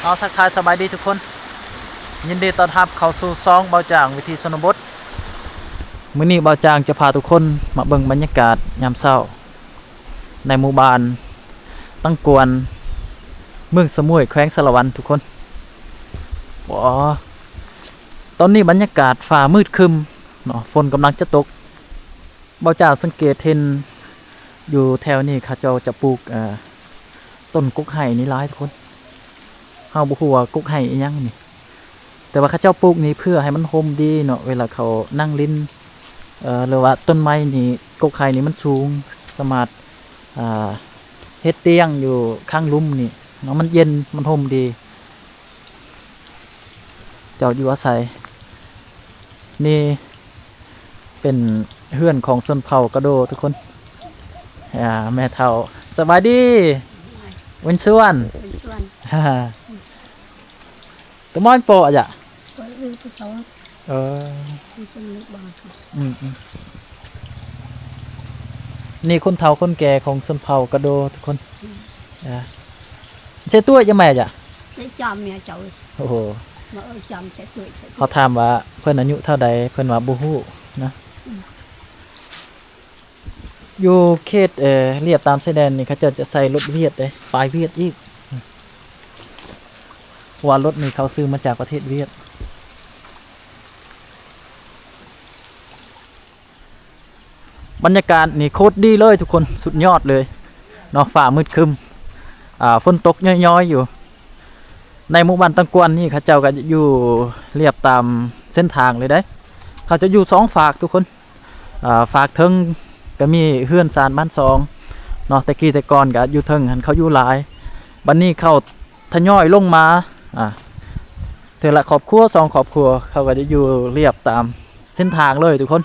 ເອົາ ທັກທາຍສະບາຍດີທຸກຄົນ, ຍິນດີຕ້ອນຮັບເຂົ້າສູ່ຊ່ອງເບົາຈາງວິຖີຊົນນະບົດ. ມື້ນີ້ເບົາຈາງຈະພາທຸກຄົນມາເບິ່ງບັນຍາກາດຍາມເຊົ້າ ໃນໝູ່ບ້ານຕັງກວນ ເມືອງສະໝວຍ ແຂວງສາລະວັນທຸກຄົນ. ໂອ້ ຕອນນີ້ບັນຍາກາດຟ້າມືດຄຶ້ມເນາະ, ຝົນກຳລັງຈະຕົກ. ເບົາຈາງສັງເກດເຫັນຢູ່ແຖວນີ້ ເຂົາເຈົ້າຈະປູກ ເອີ ຕົ້ນກົກໄຮນີ້ຫຼາຍທຸກຄົນ. ເຮົາບໍ່ຮູ້ວ່າກົກໄຮອີ່ຫຍັງນີ້, ແຕ່ວ່າເຂົາເຈົ້າປູກນີ້ເພື່ອໃຫ້ມັນຮົ່ມດີເນາະ, ເວລາເຂົານັ່ງຫຼິ້ນ ເອີ ຫຼືວ່າຕົ້ນໄມ້ນີ້, ກົກໄຮນີ້ມັນສູງ, ສາມາດ ອ່າ ເຮັດຕຽງຢູ່ຂ້າງລຸ່ມນີ້ເນາະ, ມັນເຢັນ ມັນຮົ່ມດີ. ເຈົ້າຢູ່ອາໄສ. ນີ້ເປັນເຮືອນຂອງຊົນເຜົ່າກະໂດທຸກຄົນ. ອ່າ ແມ່ເຖົ້າ ສະບາຍດີ ວິນຊວນ. ວິນຊວນ. ຕະມອນໂປະອະຈະ. ເອີ ອືມ ອືມ ນີ້ຄົນເຖົ້າຄົນແກ່ຂອງຊົນເຜົ່າກະໂດທຸກຄົນ. ອືມ ເຊຕົວຍະແມ່ຈະ ເຊຈາມເມຍເຈົ້າ. ໂອ້ໂຫ ມາເອີຈາມເຊຕົວຍ. ເຮົາຖາມວ່າເພິ່ນອາຍຸເທົ່າໃດ ເພິ່ນວ່າບໍ່ຮູ້ນະ. ອືມ ຢູ່ເຂດ ເອີ ລຽບຕາມຊາຍແດນນີ້ ເຂົາເຈົ້າຈະໃຊ້ລົດຫວຽດເດ້, ປາຍຫວຽດອີກ, ເພາະວ່າລົດນີ້ເຂົາຊື້ມາຈາກປະເທດຫວຽດ. ບັນຍາກາດນີ້ໂຄດດີເລີຍທຸກຄົນ, ສຸດຍອດເລີຍເນາະ. ຟ້າມືດຄຶ້ມ ອ່າ ຝົນຕົກຍ້ອຍໆຢູ່. ໃນໝູ່ບ້ານຕັງກວນນີ້ ເຂົາເຈົ້າກໍຢູ່ລຽບຕາມເສັ້ນທາງເລີຍເດ້. ເຂົາຈະຢູ່ສອງຟາກທຸກຄົນ. ອ່າ ຟາກເທິງກໍມີເຮືອນຊານບ້ານຊ່ອງເນາະ, ແຕ່ກີ້ແຕ່ກ່ອນກໍຢູ່ເທິງຫັ້ນເຂົາຢູ່ຫຼາຍ, ບັດນີ້ເຂົາທະຍອຍລົງມາ ອ່າ ເທື່ອລະຄອບຄົວສອງຄອບຄົວ, ເຂົາກໍຈະຢູ່ລຽບຕາມເສັ້ນທາງເລີຍທຸກຄົນ.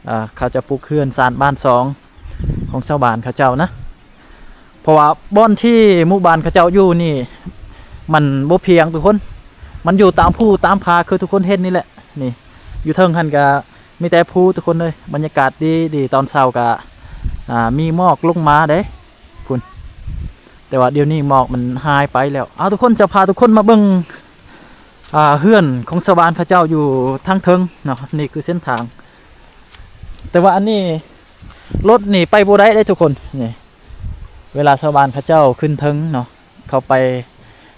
ອ່າ ເຂົາຈະປຸກເຮືອນຊານບ້ານຊ່ອງຂອງຊາວບ້ານເຂົາເຈົ້ານະ, ເພາະວ່າບ່ອນທີ່ໝູ່ບ້ານເຂົາເຈົ້າຢູ່ນີ້ ມັນບໍ່ພຽງທຸກຄົນ, ມັນຢູ່ຕາມພູຕາມຜາ ຄືທຸກຄົນເຫັນນີ້ແຫຼະ. ນີ້ ຢູ່ເທິງຫັ້ນກະມີແຕ່ພູທຸກຄົນເອີຍ. ບັນຍາກາດດີໆ ຕອນເຊົ້າກະ ອ່າ ມີໝອກລົງມາເດ້ພຸ້ນ, ແຕ່ວ່າດຽວນີ້ໝອກມັນຫາຍໄປແລ້ວ. ເອົາ ທຸກຄົນ ຈະພາທຸກຄົນມາເບິ່ງ ອ່າ ເຮືອນຂອງຊາວບ້ານເຂົາເຈົ້າຢູ່ທາງເທິງເນາະ. ນີ້ຄືເສັ້ນທາງ, ແຕ່ວ່າອັນນີ້ລົດນີ້ໄປບໍ່ໄດ້ເດ້ທຸກຄົນ. ນີ້ ເວລາຊາວບ້ານເຂົາເຈົ້າຂຶ້ນເທິງເນາະ, ເຂົາໄປ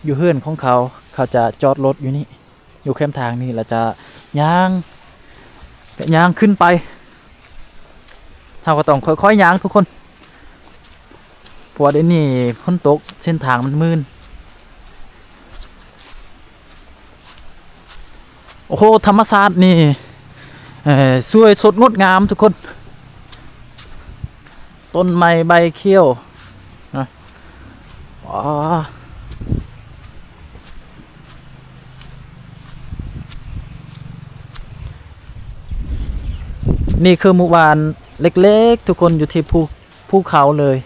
ຢູ່ເຮືອນຂອງເຂົາ, ເຂົາຈະຈອດລົດຢູ່ນີ້ ຢູ່ແຄມທາງນີ້ ແລ້ວຈະຍ່າງ ຍ່າງຂຶ້ນໄປ. ເຮົາກໍຕ້ອງຄ່ອຍໆຍ່າງທຸກຄົນ, ເພາະວ່າດຽວນີ້ຝົນຕົກ ເສັ້ນທາງມັນມື່ນ. ໂອ້ໂຫ ທຳມະຊາດນີ້ ເອີ ສວຍສົດງົດງາມທຸກຄົນ, ຕົ້ນໄມ້ໃບຂຽວນະ. ອໍ ນີ້ຄືໝູ່ບ້ານເລັກໆ ທຸກຄົນ, ຢູ່ທີ່ພູ ພູເຂົາເລີຍ.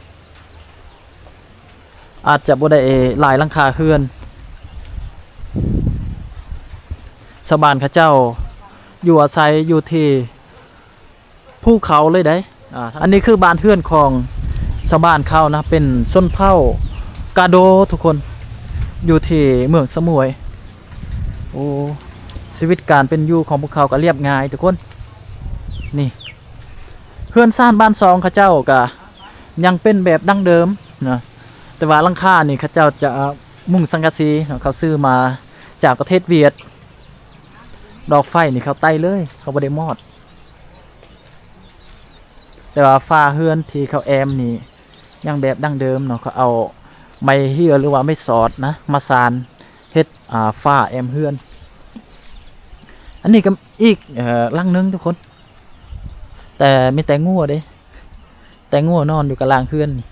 ອາດຈະບໍ່ໄດ້ຫຼາຍຫຼັງຄາເຮືອນ, ຊາວບ້ານເຂົາເຈົ້າຢູ່ອາໄສຢູ່ທີ່ພູເຂົາເລີຍໃດ໋. ອ່າ ອັນນີ້ຄືບ້ານເຮືອນຂອງຊາວບ້ານເຂົານະ, ເປັນຊົນເຜົ່າກາໂດທຸກຄົນ, ຢູ່ທີ່ເມືອງສະໝວຍ. ໂອ້ ຊີວິດການເປັນຢູ່ຂອງພວກເຂົາກໍລຽບງ່າຍທຸກຄົນ. ນີ້ ເຮືອນຊານບ້ານຊ່ອງເຂົາເຈົ້າກະຍັງເປັນແບບດັ້ງເດີມນະ, ແຕ່ວ່າຫຼັງຄານີ້ເຂົາເຈົ້າຈະມຸງສັງກະສີເນາະ, ເຂົາຊື້ມາຈາກປະເທດຫວຽດ. ດອກໄຟນີ້ເຂົາໄຕ້ເລີຍ, ເຂົາບໍ່ໄດ້ມອດ. ແຕ່ວ່າຝາເຮືອນທີ່ເຂົາແອ້ມນີ້ຍັງແບບດັ້ງເດີມເນາະ, ເຂົາເອົາໄມ້ເຮຍ ຫຼືວ່າໄມ້ສອດນະ ມາສານເຮັດ ອ່າ ຝາແອ້ມເຮືອນ. ອັນນີ້ກໍອີກ ເອີ ຫຼັງໜຶ່ງທຸກຄົນ, ແຕ່ມີແຕ່ງົວເດ້, ແຕ່ງົວນອນຢູ່ກະລາງເຮືອນນີ້.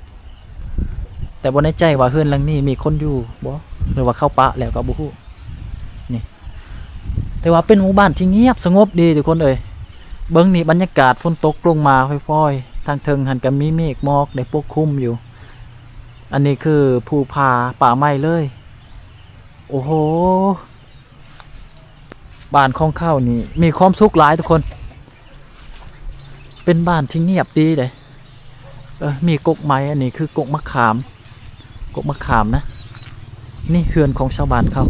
ແຕ່ບໍ່ແນ່ໃຈວ່າເຮືອນຫຼັງນີ້ມີຄົນຢູ່ບໍ່ ຫຼືວ່າເຂົາປະແລ້ວກໍບໍ່ຮູ້. ນີ້ ແຕ່ວ່າເປັນໝູ່ບ້ານທີ່ງຽບສະຫງົບດີທຸກຄົນເອີຍ. ເບິ່ງນີ້ ບັນຍາກາດຝົນຕົກລົງມາຟອຍໆ, ທາງເທິງຫັ້ນກໍມີເມກໝອກໄດ້ປົກຄຸມຢູ່. ອັນນີ້ຄືພູຜາປ່າໄມ້ເລີຍ. ໂອ້ໂຫ ບ້ານຂອງເຂົານີ້ມີຄວາມສຸກຫຼາຍທຸກຄົນ, ເປັນບ້ານທີ່ງຽບດີເດ້. ເອີ ມີກົກໄມ້, ອັນນີ້ຄືກົກໝາກຂາມ, ກົກໝາກຂາມນະ. ນີ້ເຮືອນຂອງຊາວບ້ານເຂົາ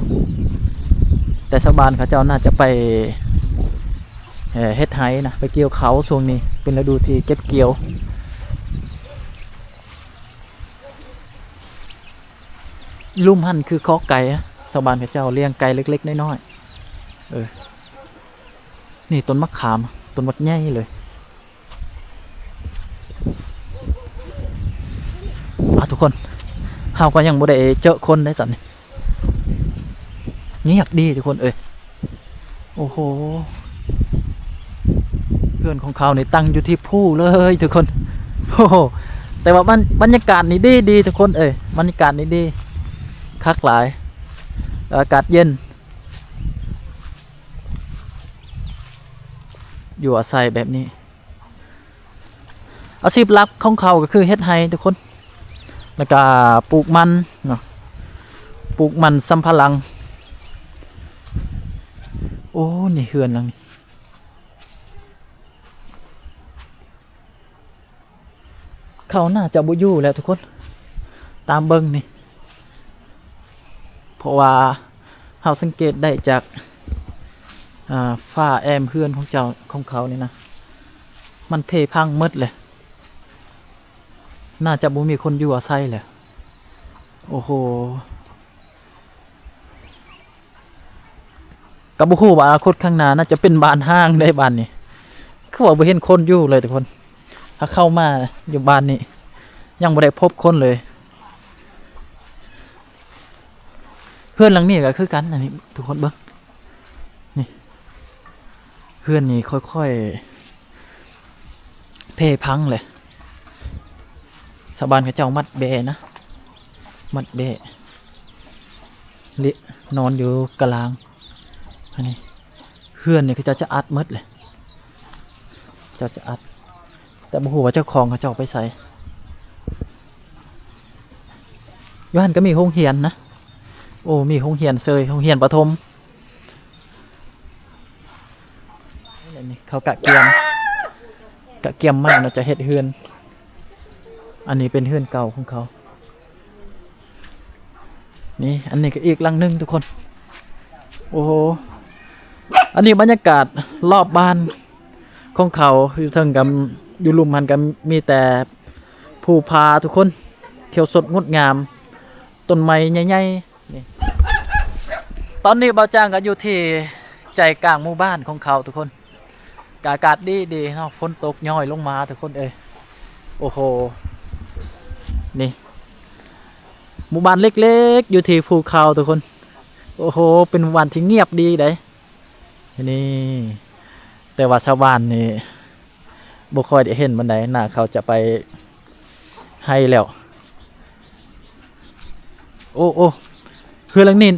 ແຕ່ຊາວບ້ານເຂົາເຈົ້າໜ້າຈະໄປ ເອີ ເຮັດໄຮ່ນະ ໄປກ່ຽວເຂົ້າ. ຊ່ວງນີ້ເປັນລະດູທີ່ເກັບກ່ຽວ. ລຸ່ມຫັ້ນຄືຄອກໄກ່ນະ ຊາວບ້ານເຂົາເຈົ້າລ້ຽງໄກ່ເລັກໆນ້ອຍໆ. ເອີ ນີ້ຕົ້ນໝາກຂາມ ຕົ້ນບັກໃຫຍ່ເລີຍ. ອ່າ ທຸກຄົນ ເຮົາກໍຍັງບໍ່ໄດ້ເຈີຄົນເດ້ຕອນນີ້ ງຽບດີທຸກຄົນເອີຍ. ໂອ້ໂຫ ເຮືອນຂອງເຂົານີ້ຕັ້ງຢູ່ທີ່ພູເລີຍທຸກຄົນ. ໂອ້ໂຫ ແຕ່ວ່າບັນ ບັນຍາກາດນີ້ດີໆ ທຸກຄົນເອີຍ ບັນຍາກາດນີ້ດີຄັກຫຼາຍ ອາກາດເຢັນ ຢູ່ອາໄສແບບນີ້. ອາຊີບຫຼັກຂອງເຂົາກໍຄືເຮັດໄຮ່ທຸກຄົນ ແລ້ວກໍປູກມັນເນາະ ປູກມັນສຳປະຫຼັງ. ໂອ້ ນີ້ເຮືອນຫຼັງນີ້ ເຂົາໜ້າຈະບໍ່ຢູ່ແລ້ວທຸກຄົນ ຕາມເບິ່ງນີ້ ເພາະວ່າເຮົາສັງເກດໄດ້ຈາກ ອ່າ ຝາແອ້ມເຮືອນຂອງເຈົ້າ ຂອງເຂົານີ້ນະ ມັນເພພັງໝົດເລີຍ ໜ້າຈະບໍ່ມີຄົນຢູ່ອາໄສແລ້ວ. ໂອ້ໂຫ ກໍບໍ່ຮູ້ວ່າອະນາຄົດຂ້າງໜ້າໜ້າຈະເປັນບ້ານຮ້າງໄດ໋ບ້ານນີ້ ຄືວ່າບໍ່ເຫັນຄົນຢູ່ເລີຍທຸກຄົນ. ຖ້າເຂົ້າມາຢູ່ບ້ານນີ້ຍັງບໍ່ໄດ້ພົບຄົນເລີຍ. ເຮືອນຫຼັງນີ້ກໍຄືກັນ ອັນນີ້ທຸກຄົນເບິ່ງ ນີ້ ເຮືອນນີ້ຄ່ອຍໆເພພັງເລີຍ. ຊາວບ້ານເຂົາເຈົ້າມັດແບ້ນະ ມັດແບ້ ເລະ ນອນຢູ່ກະລາງ. ອັນນີ້ເຮືອນນີ້ເຂົາເຈົ້າຈະອັດໝົດເລີຍ ເຈົ້າຈະອັດ ແຕ່ບໍ່ຮູ້ວ່າເຈົ້າຂອງເຂົາເຈົ້າໄປໃສ. ຢູ່ຫັ້ນກໍມີໂຮງຮຽນນະ ໂອ້ ມີໂຮງຮຽນເຊີຍ ໂຮງຮຽນປະຖົມ. ນີ້ເຂົາກະກຽມ ກະກຽມໄມ້ເນາະ ຈະເຮັດເຮືອນ. ອັນນີ້ເປັນເຮືອນເກົ່າຂອງເຂົາ. ນີ້ ອັນນີ້ກໍອີກຫຼັງໜຶ່ງທຸກຄົນ. ໂອ້ໂຫ ອັນນີ້ບັນຍາກາດລອບບ້ານຂອງເຂົາ. ຢູ່ເທິງກໍ ຢູ່ລຸ່ມຫັ້ນກໍມີແຕ່ພູຜາທຸກຄົນ ຂຽວສົດງົດງາມ ຕົ້ນໄມ້ໃຫຍ່ໆ. ນີ້ ຕອນນີ້ບ່າວຈາງກໍຢູ່ທີ່ໃຈກາງໝູ່ບ້ານຂອງເຂົາທຸກຄົນ ກໍອາກາດດີໆເນາະ ຝົນຕົກຍ້ອຍລົງມາທຸກຄົນເອີຍ. ໂອ້ໂຫ ນີ້ ໝູ່ບ້ານເລັກໆຢູ່ທີ່ພູເຂົາທຸກຄົນ. ໂອ້ໂຫ ເປັນໝູ່ບ້ານທີ່ງຽບດີໃດ໋ ນີ້ ແຕ່ວ່າຊາວບ້ານນີ້ບໍ່ຄ່ອຍໄດ້ເຫັນປານໃດ ໜ້າເຂົາຈະໄປໄຮ່ແລ້ວ. ໂອ້ ໂອ້ ເຮືອນຫຼັງນີ້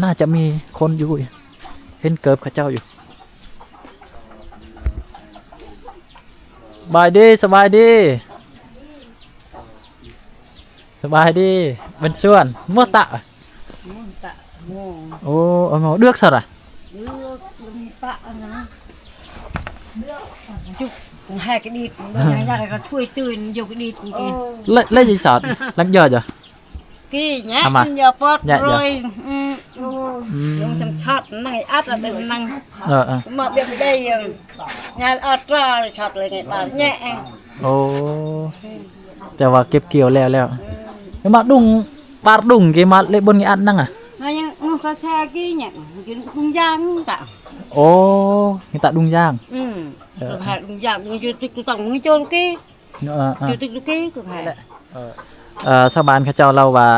ໜ້າຈະມີຄົນຢູ່ ເຫັນເກີບເຂົາເຈົ້າຢູ່. ສະບາຍດີ ສະບາຍດີ ສະບາຍດີ ເປັນຊວນ ມົວຕະ ໂອ້ ເອົາເດືອກຊະລະ ເດືອກປະນະ ຈຸກແຮກດີດ ຢາກກໍຊ່ວຍຕື່ນ ຢູ່ກະດີດ ແລະ ແລະຊິສອດ ລັກຢອດຢູ່ ກີ້ຍະ ເອົາມາ ຢາປອດ ຢາ ຢາ ອືມ ອືມ ລົງຈຳຊັດ ນັ່ງອັດ ນັ່ງ ເອີ ເອີ ມາບຽບໄດ້ ຍາອອດຕາຊັດເລີຍ ໄງບາດແຍະ ໂອ້ ແຕ່ວ່າເກັບກ່ຽວແລ້ວ ແລ້ວ ອືມ ມາດຸງ ປາດດຸງ ເກມາເລະບົນ ອາດນັ່ງອະ ມາຍັງ ໂອ້ ກະແຊກີ້ຍະ ກິນດຸງຢາງຕະ ໂອ້ ມີຕະດຸງຢາງ ອືມ ເອີ ກະແພດຸງຢາງ ດຸງຢູ່ຕິກຕອງ ມີໂຈລກີ້ ເອີ ເອີ ຢູ່ຕຶກດູເກ ຄືໃຜ ເອີ ເອີ ຊາວບ້ານເຂົາເຈົ້າເລົ່າວ່າ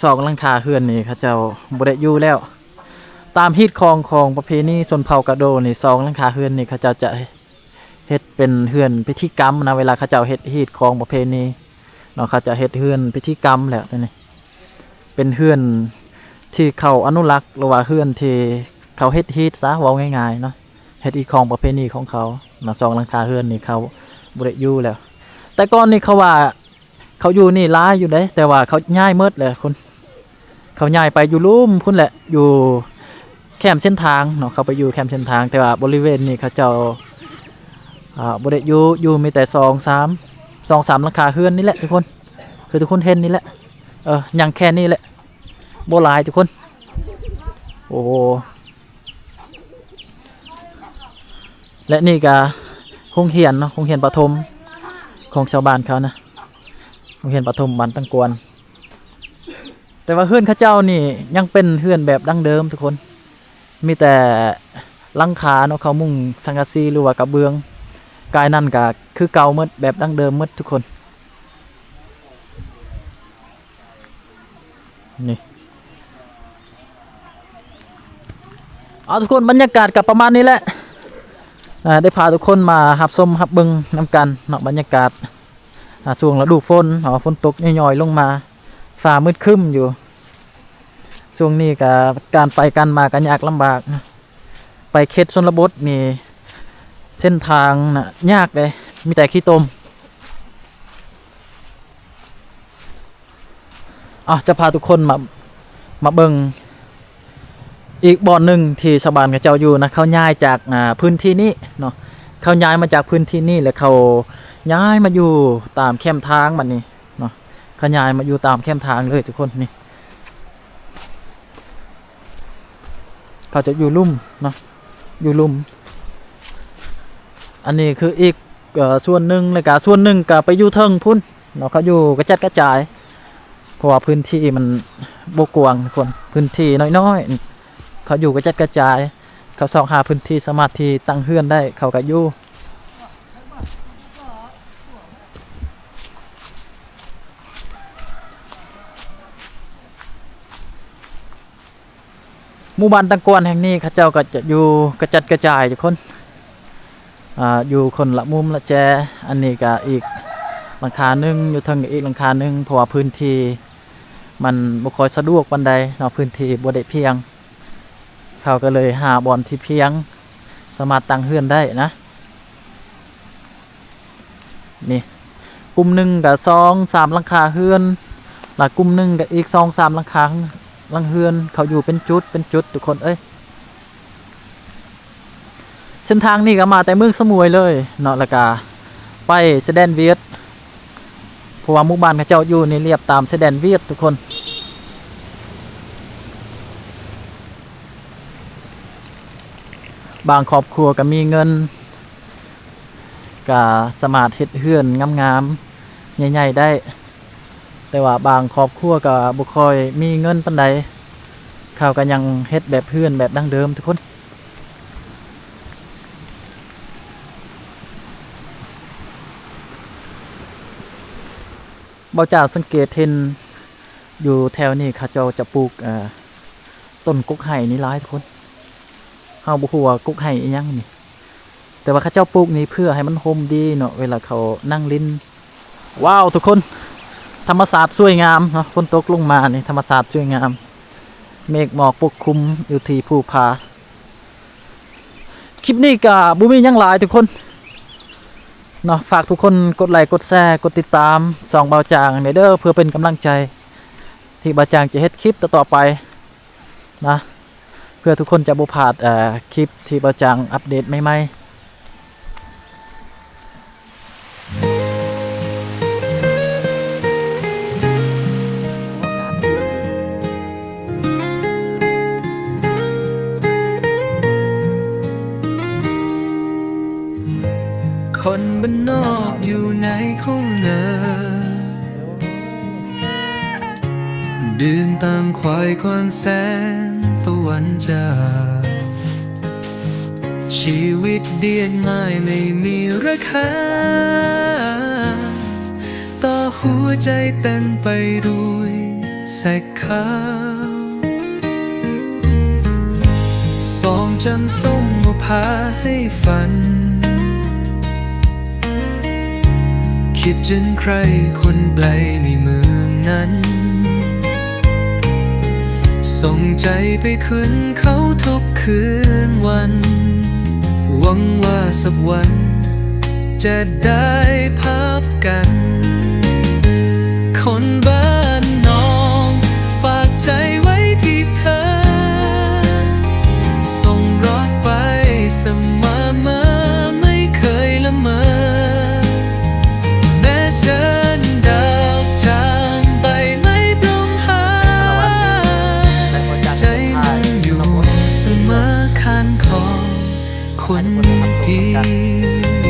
ສອງຫຼັງຄາເຮືອນນີ້ເຂົາເຈົ້າບໍ່ໄດ້ຢູ່ແລ້ວ. ຕາມຮີດຄອງຂອງປະເພນີຊົນເຜົ່າກະໂດນີ້ ສອງຫຼັງຄາເຮືອນນີ້ເຂົາເຈົ້າຈະເຮັດເປັນເຮືອນພິທີກຳນະ. ເວລາເຂົາເຈົ້າເຮັດຮີດຄອງປະເພນີເນາະ ເຂົາຈະເຮັດເຮືອນພິທີກຳແລ້ວນີ້. ເປັນເຮືອນທີ່ເຂົາອະນຸລັກ ຫຼືວ່າເຮືອນທີ່ເຂົາເຮັດຮີດຊະ ເວົ້າງ່າຍໆເນາະ ເຮັດຮີດຄອງປະເພນີຂອງເຂົາເນາະ. ສອງຫຼັງຄາເຮືອນນີ້ເຂົາບໍ່ໄດ້ຢູ່ແລ້ວ. ແຕ່ກ່ອນນີ້ເຂົາວ່າເຂົາຢູ່ນີ້ຫຼາຍຢູ່ເດ້ ແຕ່ວ່າເຂົາຍ້າຍໝົດແລ້ວ ຄົນ ເຂົາຍ້າຍໄປຢູ່ລຸ່ມພຸ້ນແຫຼະ ຢູ່ແຄມເສັ້ນທາງເນາະ ເຂົາໄປຢູ່ແຄມເສັ້ນທາງ. ແຕ່ວ່າບໍລິເວນນີ້ເຂົາເຈົ້າ ອ່າ ບໍ່ໄດ້ຢູ່ ຢູ່ມີແຕ່ສອງສາມ ສອງສາມຫຼັງຄາເຮືອນນີ້ແຫຼະທຸກຄົນ ຄືທຸກຄົນເຫັນນີ້ແຫຼະ. ເອີ ຍັງແຄ່ນີ້ແຫຼະ ບໍ່ຫຼາຍທຸກຄົນ. ໂອ້ ແລະນີ້ກະໂຮງຮຽນເນາະ, ໂຮງຮຽນປະຖົມຂອງຊາວບ້ານເຂົານະ, ໂຮງຮຽນປະຖົມບ້ານຕັງກວນ. ແຕ່ວ່າເຮືອນເຂົາເຈົ້ານີ້ຍັງເປັນເຮືອນແບບດັ້ງເດີມທຸກຄົນ, ມີແຕ່ຫຼັງຄາເນາະ, ເຂົາມຸງສັງກະສີ ຫຼືວ່າກະເບື້ອງ. ກາຍນັ້ນກະຄືເກົ່າໝົດ, ແບບດັ້ງເດີມໝົດທຸກຄົນ. ນີ້ ເອົາ ທຸກຄົນ, ບັນຍາກາດກໍປະມານນີ້ແຫຼະ. ອາ ໄດ້ພາທຸກຄົນມາຮັບຊົມຮັບເບິ່ງນຳກັນເນາະ, ບັນຍາກາດ ອາ ຊ່ວງລະດູຝົນເນາະ, ຝົນຕົກຍ້ອຍໆລົງມາ, ຟ້າມືດຄຶ້ມຢູ່. ຊ່ວງນີ້ກໍການໄປການມາກໍຍາກລຳບາກນະ, ໄປເຂດຊົນນະບົດນີ້ເສັ້ນທາງນະຍາກເດ້, ມີແຕ່ຂີ້ຕົມ. ເອົາ ຈະພາທຸກຄົນມາ ມາເບິ່ງອີກບ່ອນໜຶ່ງທີ່ຊາວບ້ານເຂົາເຈົ້າຢູ່ນະ. ເຂົາຍ້າຍຈາກ ອາ ພື້ນທີ່ນີ້ເນາະ, ເຂົາຍ້າຍມາຈາກພື້ນທີ່ນີ້ ແລ້ວເຂົາຍ້າຍມາຢູ່ຕາມແຄມທາງບັດນີ້ເນາະ, ເຂົາຍ້າຍມາຢູ່ຕາມແຄມທາງເລີຍທຸກຄົນ. ນີ້ ເຂົາຈະຢູ່ລຸ່ມເນາະ, ຢູ່ລຸ່ມ. ອັນນີ້ຄືອີກ ເອີ ສ່ວນໜຶ່ງ, ແລ້ວກະສ່ວນໜຶ່ງກະໄປຢູ່ເທິງພຸ້ນເນາະ, ເຂົາຢູ່ກະຈັດກະຈາຍ ເພາະວ່າພື້ນທີ່ມັນບໍ່ກວ້າງທຸກຄົນ, ພື້ນທີ່ນ້ອຍໆ. ເຂົາຢູ່ກະຈັດກະຈາຍ, ເຂົາຊອກຫາພື້ນທີ່ສາມາດທີ່ຕັ້ງເຮືອນໄດ້ ເຂົາກະຢູ່. ໝູ່ບ້ານຕັງກວນແຫ່ງນີ້ ເຂົາເຈົ້າກໍຈະຢູ່ກະຈັດກະຈາຍທຸກຄົນ, ອາ ຢູ່ຄົນລະມຸມລະແຈ. ອັນນີ້ກໍອີກຫຼັງຄາໜຶ່ງ, ຢູ່ເທິງກໍອີກຫຼັງຄາໜຶ່ງ, ເພາະວ່າພື້ນທີ່ມັນບໍ່ຄ່ອຍສະດວກປານໃດເນາະ, ພື້ນທີ່ບໍ່ໄດ້ພຽງ. ເຂົາກໍເລີຍຫາບ່ອນທີ່ພຽງ ສາມາດຕັ້ງເຮືອນໄດ້ນະ. ນີ້ ກຸ່ມໜຶ່ງກໍສອງສາມຫຼັງຄາເຮືອນ, ລະກຸ່ມໜຶ່ງກໍອີກສອງສາມຫຼັງຄາຫຼັງເຮືອນ, ເຂົາຢູ່ເປັນຈຸດເປັນຈຸດທຸກຄົນເອີຍ. ເສັ້ນທາງນີ້ກໍມາແຕ່ເມືອງສະໝວຍເລີຍເນາະ, ແລ້ວກໍໄປຊາຍແດນຫວຽດ. ເພາະວ່າໝູ່ບ້ານເຂົາເຈົ້າຢູ່ນີ້ລຽບຕາມຊາຍແດນຫວຽດທຸກຄົນ. ບາງຄອບຄົວກໍມີເງິນ ກໍສາມາດເຮັດເຮືອນງາມໆໃຫຍ່ໆໄດ້, ແຕ່ວ່າບາງຄອບຄົວກໍບໍ່ຄ່ອຍມີເງິນປານໃດ, ເຂົາກໍຍັງເຮັດແບບເຮືອນແບບດັ້ງເດີມທຸກຄົນ. ບ່າວຈາງສັງເກດເຫັນຢູ່ແຖວນີ້ ເຂົາເຈົ້າຈະປູກ ເອີ ຕົ້ນກົກໄຮນີ້ຫຼາຍຄົນ. ເຮົາບໍ່ຮູ້ວ່າກົກໄຮອີ່ຫຍັງນີ້, ແຕ່ວ່າເຂົາເຈົ້າປູກນີ້ເພື່ອໃຫ້ມັນຮົ່ມດີເນາະ ເວລາເຂົານັ່ງຫຼິ້ນ. ວ້າວ ທຸກຄົນ, ທຳມະຊາດສວຍງາມເນາະ, ຝົນຕົກລົງມານີ້ ທຳມະຊາດສວຍງາມ, ເມກໝອກປົກຄຸມຢູ່ທີ່ພູຜາ. ຄລິບນີ້ກະບໍ່ມີຫຍັງຫຼາຍທຸກຄົນເນາະ, ຝາກທຸກຄົນກົດໄລ ກົດແຊ ກົດຕິດຕາມຊ່ອງບ່າວຈາງແດ່ເດີ ເພື່ອເປັນກຳລັງໃຈທີ່ບ່າວຈາງຈະເຮັດຄລິບຕໍ່ໆໄປນະ, ເພື່ອທຸກຄົນຈະບໍ່ພາດ ເອີ ຄລິບທີ່ບ່າວຈາງອັບເດດໃໝ່ໆ. ຄົນບ້ານນອກຢູ່ໃນຄົງເນີ ເດີນຕາມຄວາຍຄວານແສງຕາເວັນຈາກ, ຊີວິດລຽບງ່າຍໄມ່ມີລາຄາ, ແຕ່ຫົວໃຈເຕັມໄປດ້ວຍແສງຂາວ. ສອງຈັນສົ່ງມາພາໃຫ້ຝັນ, ຄິດເຖິງໃຄຄົນໄກໃນເມືອງນັ້ນ, ສົ່ງໃຈໄປຄືນເຂົາທຸກຄືນວັນ, ຫວັງວ່າສັກວັນຈະໄດ້ພົບກັນ. ຄົນບ້ານນອກ ຝາກໃຈໄວ້ທີ່ເທີ, ສົ່ງຮອດໄປສະໝ່ຳເໝີ ໄມ່ເຄີຍລະເມີ, ແມ້ເຊີນດອກຈານໃບໄມ້ບອມຫາ, ຄົນທີ່